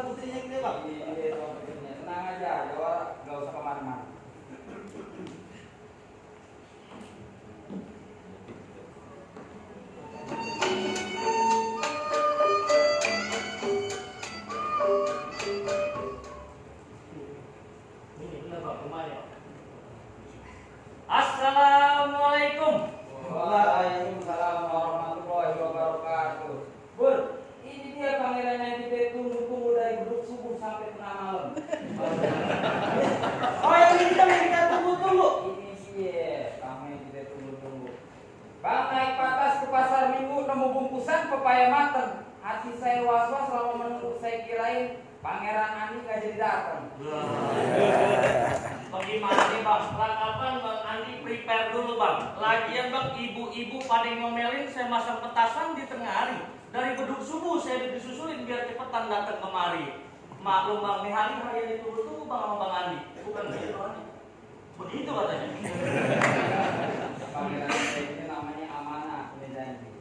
putrinya gede bang? Iya, tuan putrinya. Tenang aja, Jawa nggak usah kemana-mana. Assalamualaikum. Waalaikumsalam warahmatullahi wabarakatuh. Bun, ini dia pangeran yang kita tunggu-tunggu dari beduk subuh sampai tengah malam. Oh yang ini kita tunggu-tunggu. Ini dia, kamu yang kita tunggu-tunggu. Bang naik patas ke pasar minggu nemu bungkusan pepaya mateng. Hati saya was-was selama menunggu, saya kirain Pangeran Andi nggak jadi datang. Bagaimana nih bang? Perlengkapan bang Andi prepare dulu bang. Lagian bang ibu-ibu pada ngomelin saya masang petasan di tengah hari. Dari beduk subuh saya disusulin biar cepetan datang kemari. Maklum bang, nih hari yang ditunggu-tunggu bang sama bang Andi. Bukan begitu orangnya. Begitu katanya. Pangeran saya ini namanya amanah, punya janji.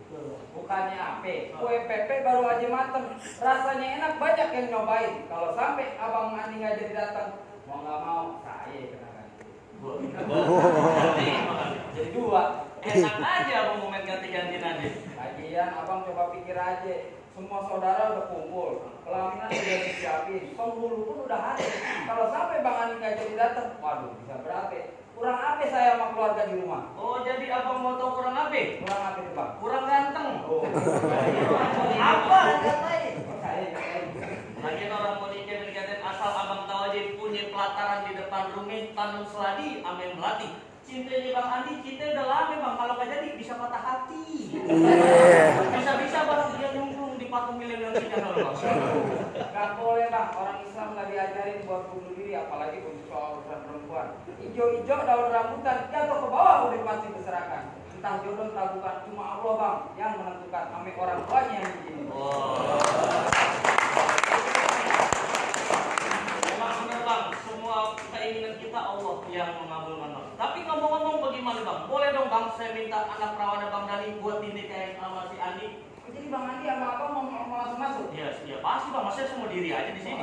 Bukannya apa? Kue pepe baru aja mateng. Rasanya enak, banyak yang nyobain. Kalau sampai abang Andi nggak jadi datang, mau nggak mau saya kenakan. Jadi dua. Enak aja abang mau main ganti-gantiin aja. Lagian abang coba pikir aja. Semua saudara udah kumpul, pelaminan udah disiapin, penghulu pun udah ada. Kalau sampai bang Andi nggak jadi datang, waduh bisa berapa? Kurang apa saya sama keluarga di rumah? Oh jadi abang mau tahu kurang apa? Kurang apa itu bang? Kurang ganteng. Oh, Apa? Katain. Katain. Lagian orang mau dikatain asal abang tahu aja punya pelataran di depan rumah tanam seladi amin melati. Cintanya bang Andi, cinta udah lama bang. Kalau nggak jadi bisa patah hati. Bisa-bisa bang dia nyemplung di patung milen yang sinyal bang. Gak boleh bang, orang Islam nggak diajarin buat bunuh diri, apalagi untuk soal urusan perempuan. Ijo-ijo daun rambutan jatuh ke bawah udah pasti berserakan. Entah jodoh entah bukan, cuma Allah bang yang menentukan. Ame orang tuanya yang begini. Memang benar bang, semua keinginan kita Allah yang mengabulkan bang. Tapi ngomong-ngomong bagaimana bang? Boleh dong bang, saya minta anak perawan bang Dani buat dinikahin sama si Andi. Jadi bang Andi sama abang mau langsung masuk? Iya pasti bang, saya semua diri aja di sini.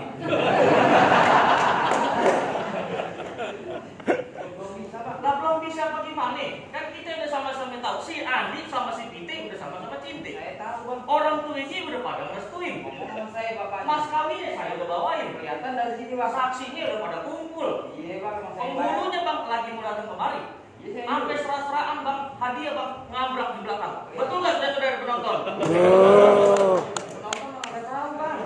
Belum bisa bagaimana? Kan kita udah sama-sama tahu si Andi sama si Tinte udah sama-sama cinta. Saya tahu bang. Orang tuanya udah pada ngerestuin. Ngomong saya bapaknya. Mas kawinnya saya udah bawain. Kelihatan dari sini bang. Saksinya udah pada kumpul. Iya bang, emang saya Penghulunya bang lagi mau datang kemari. Sampai serah-serahan bang, hadiah bang ngabrak di belakang. Betul nggak saudara penonton? Penonton nggak tahu bang.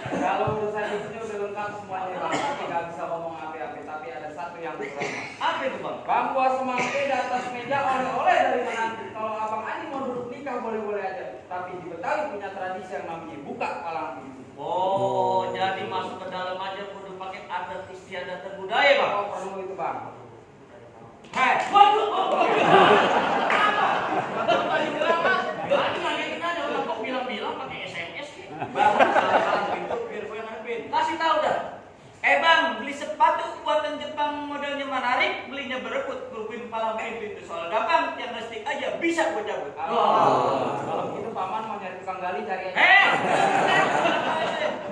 Kalau urusan di sini udah lengkap semuanya bang. Tapi nggak bisa ngomong apa-apa. Tapi ada satu yang kurang. Apa itu bang? Bang buah semangka di atas meja oleh-oleh dari menantu. Kalau abang Andi mau duduk nikah boleh-boleh aja. Tapi di Betawi punya tradisi yang namanya buka palang pintu. Oh, jadi masuk ke dalam aja kudu pakai adat istiadat dan budaya bang. Oh perlu itu bang. Hei, waduh, apa? Tadi bilang mas, tadi ngagetin aja orang kok bilang-bilang pakai SMS sih. Bang, palang pintu biar gue yang ngadepin. Kasih tahu dah. Bang, beli sepatu buatan Jepang modelnya menarik, belinya berebut, kurukin palang pintu itu soal gampang, yang ngestik aja bisa gue cabut. Kalau begitu paman mau nyari tukang gali cari aja.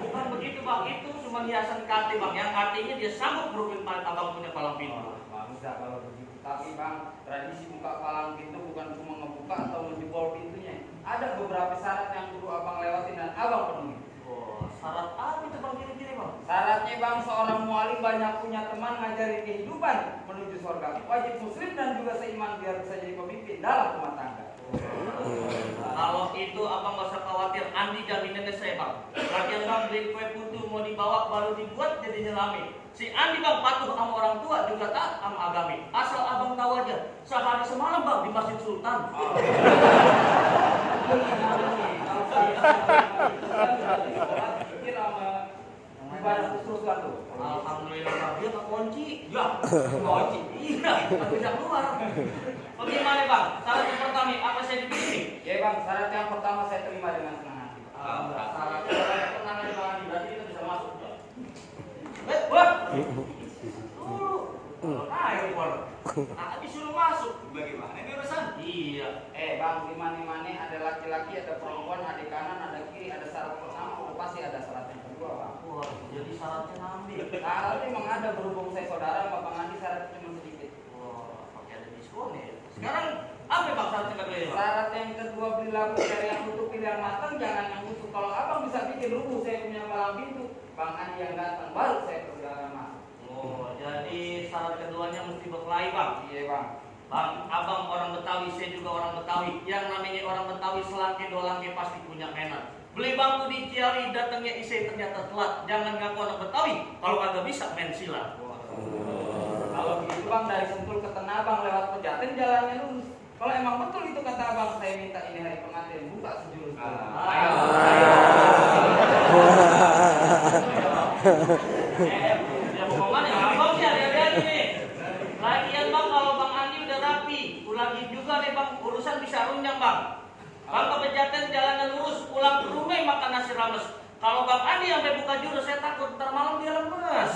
Bukan begitu bang, itu cuma hiasan KT bang, yang artinya dia sanggup kurukin abang punya palang pintu. Bisa kalau begitu. Tapi bang, tradisi buka palang pintu bukan cuma ngebuka atau menjebol pintunya. Ada beberapa syarat yang perlu abang lewatin dan abang penuhi. Syarat apa itu bang gini-gini bang? Syaratnya bang, seorang mualim banyak punya teman ngajarin kehidupan menuju surga. Wajib muslim dan juga seiman biar bisa jadi pemimpin dalam rumah tangga. Kalau itu abang gak usah khawatir, Andi jaminannya saya bang. Lagian bang beli kue putu mau dibawa baru dibuat jadi nyelami. Si Andi bang patuh sama orang tua juga taat sama agami. Asal abang tahu aja, sehari semalam bang di Masjid Sultan. Ibadah terus tuh. Alhamdulillah bang, dia nggak kunci. Ya, kunci. Iya, nggak bisa keluar. Bagaimana bang? Syarat yang pertama apa saya dipilih? Ya bang, syarat yang pertama saya terima dengan senang hati. Syaratnya tenang aja bang Andi, berarti kita bisa masuk. Wah, ayo keluar. Disuruh masuk. Bagaimana ini urusan? Iya. Bang, di mana-mana ada laki-laki, ada perempuan, ada kanan, ada kiri, ada syarat pertama, udah pasti ada ada, berhubung saya saudara sama Bang Andi syaratnya cuma sedikit. Wah, pakai ada diskon ya. Sekarang apa bang syarat yang kedua ini bang? Syarat yang kedua, beli labu cari yang utuh, pilih yang matang, jangan yang busuk. Kalau abang bisa bikin rubuh, saya punya palang pintu. Bang Andi yang datang baru saya perjalanan masuk. Oh, jadi syarat keduanya mesti berkelahi bang. Iya bang. Bang, abang orang Betawi, saya juga orang Betawi. Yang namanya orang Betawi selangke dolangke pasti punya mainan. Beli bangku di Ciawi, datangnya isai ternyata telat. Jangan ngaku anak Betawi, kalau kagak bisa main silat. Kalau begitu bang, dari Sentul ke Tenabang lewat Pejaten jalannya lurus. Kalau emang betul itu kata abang, saya minta ini hari pengantin buka sejurus. Ayo. Ya pokoknya ya abang sih ada-ada nih. Lagian bang, kalau Bang Andi udah rapi, ulangi juga deh bang, urusan bisa runjang bang. Bang ke Pejaten jalannya lurus, pulang ke rumah makan nasi rames. Kalau Bang Andi sampai buka jurus, saya takut ntar malam dia lemes.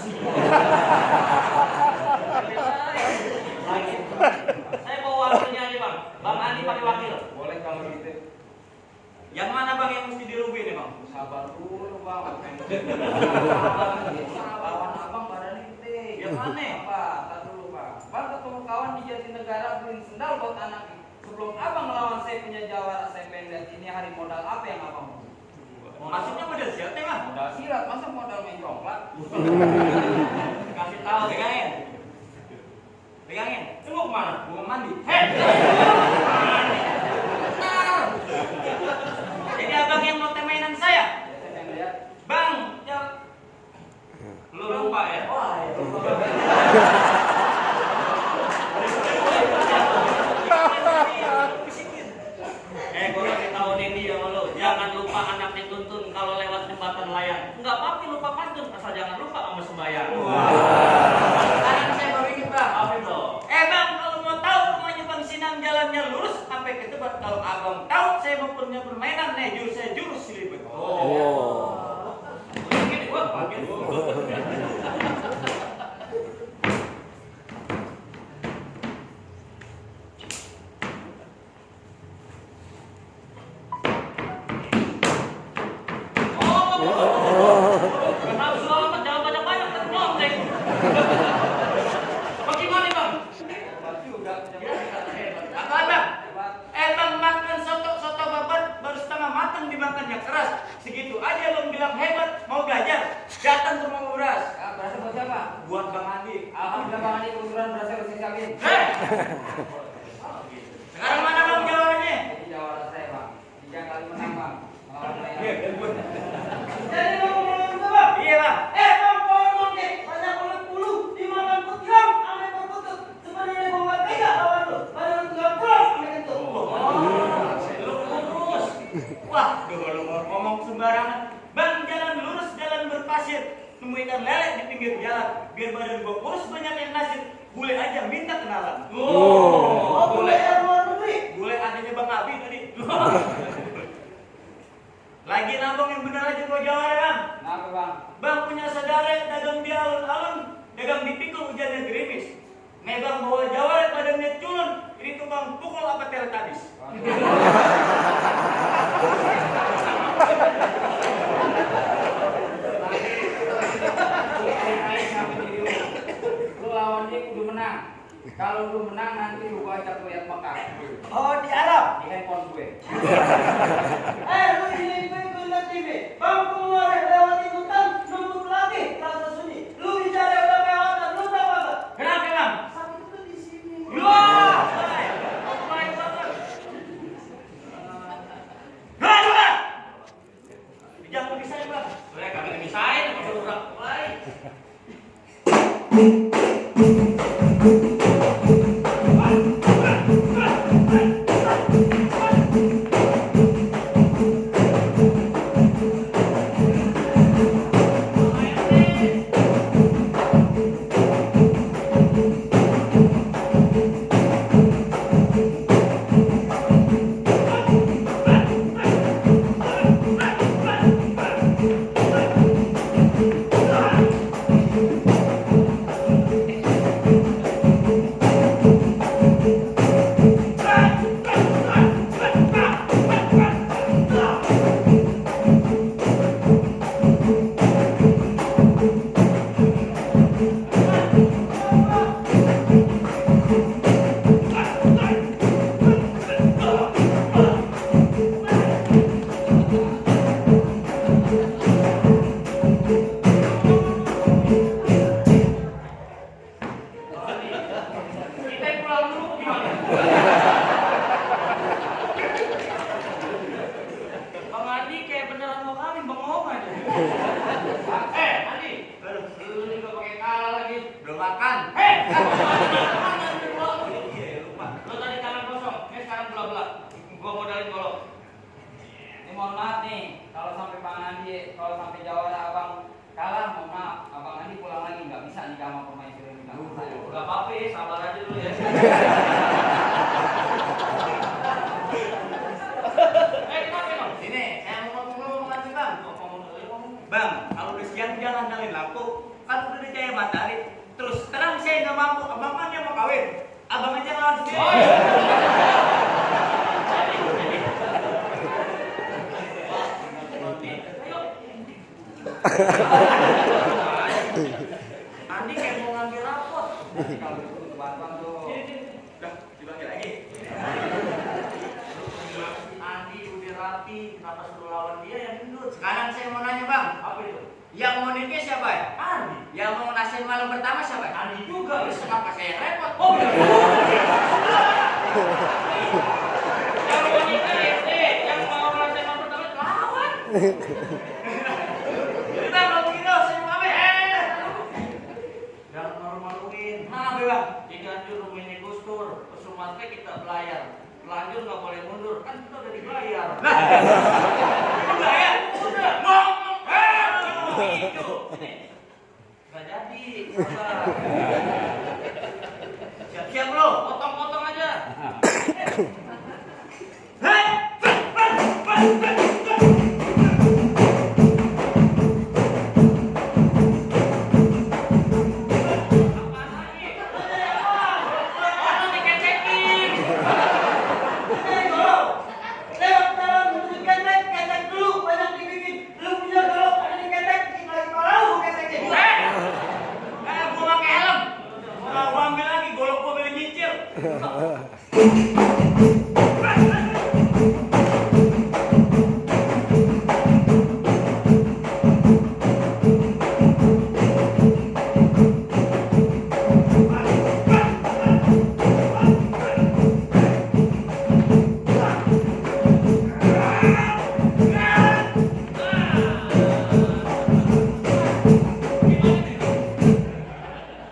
Saya bawa wakilnya aja bang. Bang Andi pakai wakil. Boleh kalau gitu. Yang mana bang yang mesti dirubi nih bang? Sabar dulu bang. Kawan abang badannya gede. Yang mana? Apa? Tar dulu bang. Bang ketemu kawan di Jatinegara beliin sendal buat anaknya. Sebelum abang melawan saya punya jawara, saya pengen lihat ini hari modal apa yang abang mau. Maksudnya model silat ya bang? Modal silat, masa modal main coklat? Kasih tahu pegangin. Pegangin. Lu mau kemana? Gua mandi. Hei. Benar. Jadi abang yang mau mainan saya? Ya, saya pengen lihat. Bang, ya. Lu lupa ya? Wah, ya lupa. Gue kasih tahu Dedi sama lu, jangan lupa anak dituntun kalau lewat jembatan layang. Enggak apa-apa lupa pantun, asal jangan lupa sama sembahyang. Sekarang saya baru ingat bang. Apa itu? Bang, kalau mau tahu rumahnya Bang Sinang jalannya lurus sampai ke Tebet. Kalau abang tahu saya mau punya permainan, jurus saya jurus silibet. Begini gua panggil. Kenapa selamat jangan banyak-banyak ternyontek. Bagaimana bang? Hebat juga. Apa bang? Bang makan soto babat baru setengah matang dimakannya keras. Segitu aja lo bilang hebat, mau belajar. Datang ke rumah beras. Berasa buat siapa? Buat Bang Andi. Alhamdulillah Bang Andi kebetulan berasa bersih siapin. Sekarang mana bang jawabannya? Jadi jawara saya bang. 3 kali menang bang. Melawan saya. Jadi lo mau ngomong itu bang? Iya bang. Bang ngomong deh. Banyak bulu dimakan kutilang ame berkutut. Sebenarnya gua nggak tega lawan lo. Badan tinggal pulang ame kentut. Lu kurus. Wah, lu ngomong sembarangan. Bang jalan lurus, jalan berpasir. Nemu ikan lele di pinggir jalan. Biar badan gua kurus banyak yang nasir. Bule aja minta kenalan. Bule yang luar negeri. Bule adanya Bang Abi tadi. Lagi nabung yang benar aja gua jawab bang. Kenapa bang? Bang punya saudara dagang di alun-alun, dagang di pikul hujannya gerimis. Megang bawa jawara badannya culun, ini tukang pukul apa teletabis. Lu lawan dia kudu menang. Kalau lu menang nanti lu gua ajak lihat Mekah. Oh di Arab. Di handphone gue. Lu ini lihat TV. Bang keluar lewat hutan, nunggu lagi rasa sunyi. Lu bicara udah kelewatan, lu tahu apa? Kenapa bang? Sakit itu di sini. Wah, baik banget. Bang, jangan bisa bang. Mereka kagak misain apa kurang mulai. Andi kalau sampai jawara abang kalah, mohon maaf, abang Andi pulang lagi nggak bisa nikah sama permaisuri di kampung saya. Gak apa-apa, sabar aja dulu ya. Sini, saya mau ngomong lagi bang. Bang, kalau udah siang jangan nyalain lampu. Kan udah ada cahaya matahari. Terus terang saya nggak mampu. Abang kan yang mau kawin. Abang aja lawan sendiri. Andi kayak mau ngambil rapot. Kalau itu bantuan tuh. Udah, dipanggil lagi. Andi udah rapi, kenapa suruh lawan dia yang gendut? Sekarang saya mau nanya bang. Apa itu? Yang mau nikah siapa ya? Andi. Yang mau nasihat malam pertama siapa ya? Andi juga. Terus kenapa saya yang repot? Oh, iya. Yang mau nikah SD, yang mau ngerasain yang pertama lawan. Jadi bang, kalau begitu saya mau ambil. Jangan malu-maluin. Mana bang? Ciganjur rumahnya Gus Dur, ke Sumatera kita belayar. Lanjut nggak boleh mundur, kan kita udah dibayar. Udah ya? Udah. Ngomong. Itu. Nggak jadi. Sabar. Siap-siap lo. Potong-potong aja. Hei! Apaan lagi? Orang dikecekin. Lewat dalam menuju ketek, ketek dulu, banyak dibikin. Lu punya golok, ada di ketek, tinggal di kepala lu keteknya. Gua pakai helm. Mau gua ambil lagi, golok gua beli nyicil.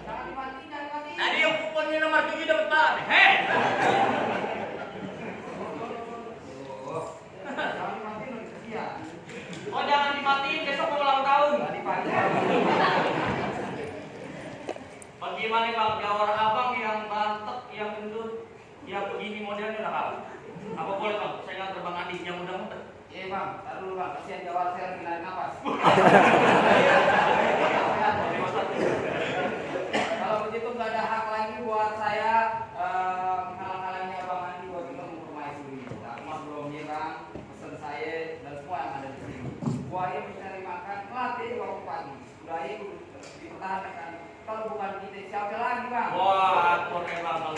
Jangan dimatiin, jangan dimatiin. Tadi yang kuponnya nomor 7 dapat pala nih. Hei! Jangan dimatiin, udah kesian. Oh jangan dimatiin, besok mau ulang tahun. Tadi pagi. Bagaimana bang, jawara abang yang bantet, yang gendut, yang begini modelnya udah kalah. Apa boleh bang? Saya nganter bang Andi yang muda-muda. Iya bang, taruh dulu bang, kesian jawara saya lagi narik nafas. Kalau begitu nggak ada hak lagi buat saya menghalang-halangi abang Andi buat ketemu permaisuri. Nah, mas belum ya bang, pesan saya dan semua yang ada di sini. Buaya mencari makan, melatih di waktu pagi. Budaya itu dipertahankan. Kalau bukan kita siapa lagi bang? Wah, atur emang kalau